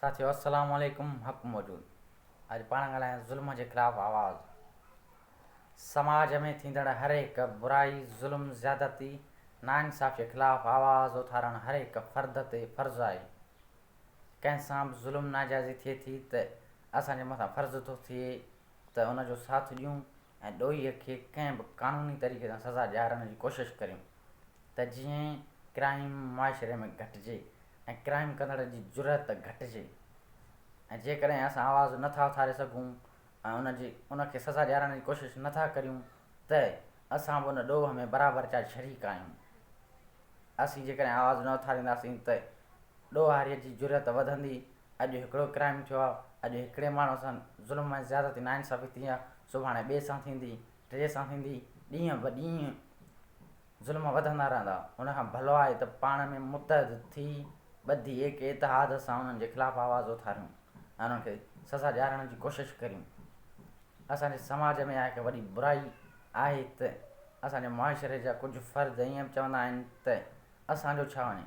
ساٿيو السلام عليڪم حق موجود اڄ پاڻ ڳالهايان ظلم جي خلاف آواز سماج ۾ ٿيندڙ هر هڪ برائي ظلم زيادتي ناانصافي خلاف آواز اٿارڻ هر هڪ فرد تي فرض آهي ڪنهن سان به ظلم ناجائزي ٿئي ٿي ته اسان جي مٿان فرض ٿو ٿئي ته ان جو ساٿ ڏيون ۽ ڏوهي کي ڪنهن به قانوني طريقي سان سزا ڏيارڻ جي ڪوشش ڪريون ته جيئن ڪرائيم معاشري ۾ گهٽجي ۽ ڪرائيم ڪندڙ جي جرئت گهٽجي ۽ جيڪڏهن اسان آواز نه ٿا اٿاري سگهون ۽ ان جي ان کي سزا ڏيارڻ جي ڪوشش نه ٿا ڪريون ته اسان به ان ڏوهه ۾ برابر جا شريڪ آهيون. اسين جيڪڏهن آواز نه اٿارينداسين ته ڏوهاري جي جرئت وڌندي. اڄ هڪڙو ڪرائيم ٿيو آهي، اڄ هڪڙي ماڻهو سان ظلم ۽ زيادتي ناانصافي ٿي آهي، سڀاڻي ٻئي سان ٿيندي، ٽئين سان ٿيندي، ڏينهن به ڏينهن ظلم وڌندا رهندا، ان کان ڀلو آهي ته پاڻ ۾ متحد ٿي ٻڌي ايڪ اتحاد سان انهن جي خلاف آواز اٿاريون ۽ انهن کي سزا ڏيارڻ جي ڪوشش ڪريون. اسان جي سماج ۾ اها هڪ وڏي برائي آهي ته اسان جي معاشري جا ڪجهه فرد ائين به چوندا آهن ته اسان جو ڇا وڃي،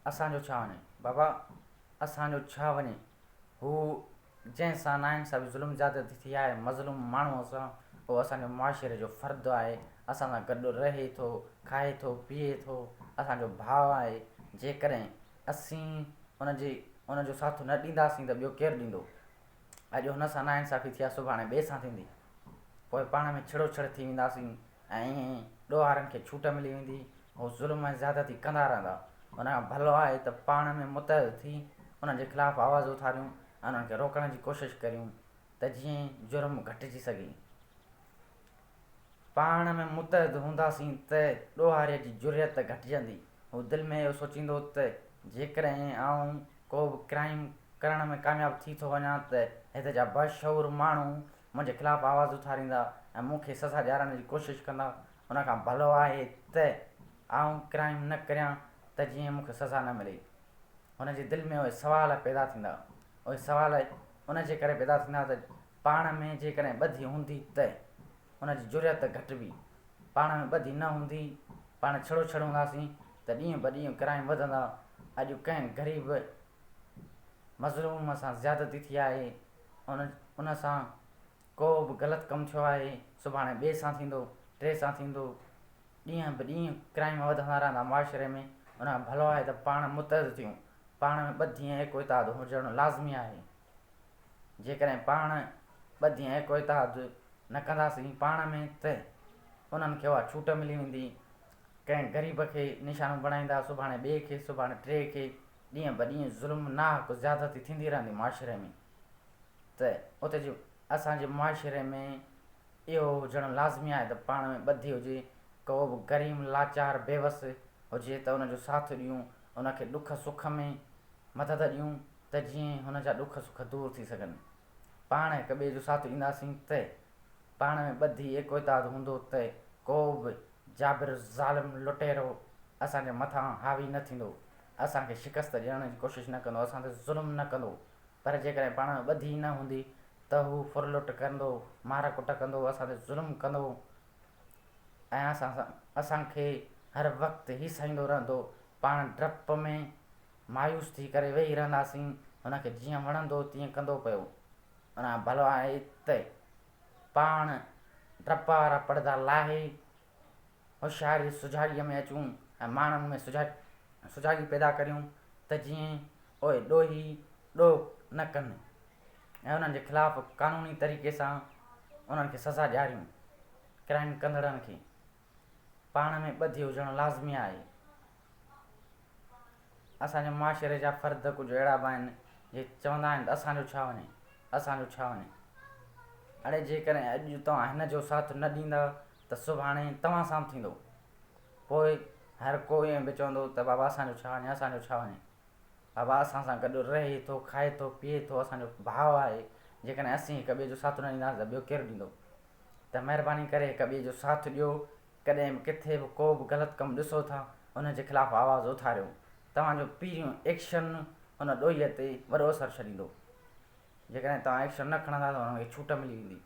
اسان جو ڇا وڃي، بابا اسان جو ڇا وڃي، هو جنهن سان ناانصافي ظلم زيادتي ٿي آهي مظلوم ماڻهوء سان اهو اسان جو معاشري جو فرد آهي اسان سان گڏ رهي ٿو کائي ٿو پيئي ٿو اسان جو ڀاء آهي جيڪڏهن اسين ان جي ان جو ساٿ نه ڏينداسين ته ٻيو ڪير ڏيندو اڄ هن سان ناانصافي ٿي آهي سڀاڻي ٻئي سان ٿيندي پوء پاڻ ۾ ڇڙوڇڙ ٿي وينداسين ۽ ائين ڏوهارين کي ڇوٽ ملي ويندي، هو ظلم ۽ زيادتي ڪندا رهندا. ان کان ڀلو آهي ته پاڻ ۾ متحد ٿي انهن جي خلاف آواز اٿاريون ۽ انهن کي روڪڻ جي ڪوشش ڪريون ته جيئن جرم گهٽجي سگهي. پاڻ ۾ متحد هونداسين ته ڏوهاري جي جرئت گهٽجندي. هو دل ۾ اهو سوچيندو ته جيڪڏهن آئون ڪو به ڪرائيم ڪرڻ ۾ ڪامياب ٿي ٿو وڃان ته هت جا باشعور ماڻهو منهنجي خلاف آواز اٿاريندا ۽ مون کي سزا ڏيارڻ جي ڪوشش ڪندا، ان کان ڀلو آهي ته آئون ڪرائيم نه ڪريان ته جيئن مون کي سزا نه ملي. هن جي دل ۾ اهي سوال پيدا ٿيندا. اهي سوال ان جي ڪري پيدا ٿيندا ته پاڻ ۾ جيڪڏهن ٻڌي هوندي ته ان جي جرئت گهٽبي. پاڻ ۾ ٻڌي نه هوندي، پاڻ ڇڙوڇڙ هونداسين ته ڏينهن به ڏينهن ڪرائيم وڌندا. اڄ ڪنهن غريب مظلوم سان زيادتي ٿي آهي، ان ان سان ڪو به غلط ڪم ٿيو آهي، سڀاڻي ٻئي سان ٿيندو، ٽئين سان ٿيندو، ڏينهن به ڏينهن ڪرائيم وڌندا رهندا معاشري ۾، ان کان ڀلو آهي ته پاڻ متحد ٿيون، پاڻ ۾ ٻڌي ۽ ايڪو اتحاد هجڻ لازمي آهي، جيڪڏهن پاڻ ٻڌي ۽ ايڪو اتحاد نه ڪنداسين پاڻ ۾ ته انهن کي اها ڇوٽ ملي ويندي، ڪنهن غريب کي نشانو بڻائيندا، سڀاڻي ٻئي کي، سڀاڻي ٽئين کي، ڏينهن به ڏينهن ظلم ناحق زيادتي ٿيندي رهندي معاشري ۾ ته اتي جي اسان جي معاشري ۾ اهو هجڻ لازمي آهي ته پاڻ ۾ ٻڌي هجي ڪو به غريب لاچار بيوس هجي ته ان جو ساٿ ڏيون ان کي ڏک سک ۾ مدد ڏيون ته جيئن هن جا ڏک سک دور ٿي سگهن پاڻ هڪ ٻئي جو ساٿ ڏينداسين ته پاڻ ۾ ٻڌي ايڪو اتحاد هوندو ته ڪو به جابر ظالم لٽيرو اسان جي مٿان حاوي نه ٿيندو اسان کي شڪست ڏيڻ جي ڪوشش نه ڪندو، اسان تي ظلم نه ڪندو، پر جيڪڏهن پاڻ ۾ ٻڌي نه هوندي ته هو ڦر لٽ ڪندو، مار ڪٽ ڪندو، اسان تي ظلم ڪندو ۽ اسان سان اسان کي هر وقت هيسائيندو رهندو، پاڻ ڊپ ۾ مايوس ٿي ڪري ويهي رهنداسين، هن کي جيئن وڻندو تيئن ڪندو پيو. ان کان ڀلو آهي ته پاڻ ڊپ وارا پڙدا لاهي هوشياري سجاڳيء ۾ اچون ۽ ماڻهن ۾ سجاڳي پيدا ڪريون ته جيئن اهي ڏوهي ڏوهه نه ڪن ۽ انهن جي خلاف قانوني طريقي سان انهن کي سزا ڏياريون ڪرائيم ڪندڙن کي پاڻ ۾ ٻڌي هجڻ لازمي آهي. اسان جي معاشري جا فرد ڪجهه اهڙا به آهن جي چوندا آهن ته اسان جو ڇا وڃي اسان جو ڇا وڃي اڙي جيڪڏهن اڄ توهان هن جو ساٿ نه ڏيندا ته سڀاڻي توهان سان به ٿيندو پوء هر ڪو ائين به چوندو ته بابا اسان جو ڇا وڃي اسان جو ڇا وڃي بابا اسان سان گڏ رهي ٿو کائي ٿو پيئي ٿو اسان جو ڀاء آهي جيڪڏهن اسين هڪ ٻئي جو ساٿ نه ڏينداسين ته ٻيو ڪير ڏيندو ته مهرباني ڪري هڪ ٻئي جو ساٿ ڏيو ڪڏهن به ڪٿي به ڪو به غلط ڪم ڏسو ٿا ان جي خلاف آواز اٿاريو توهان جو پهريون ايڪشن ان ڏوهي تي وڏو اثر ڇڏيندو جيڪڏهن توهان ايڪشن نه کڻندا ته انهن کي ڇوٽ ملي ويندي.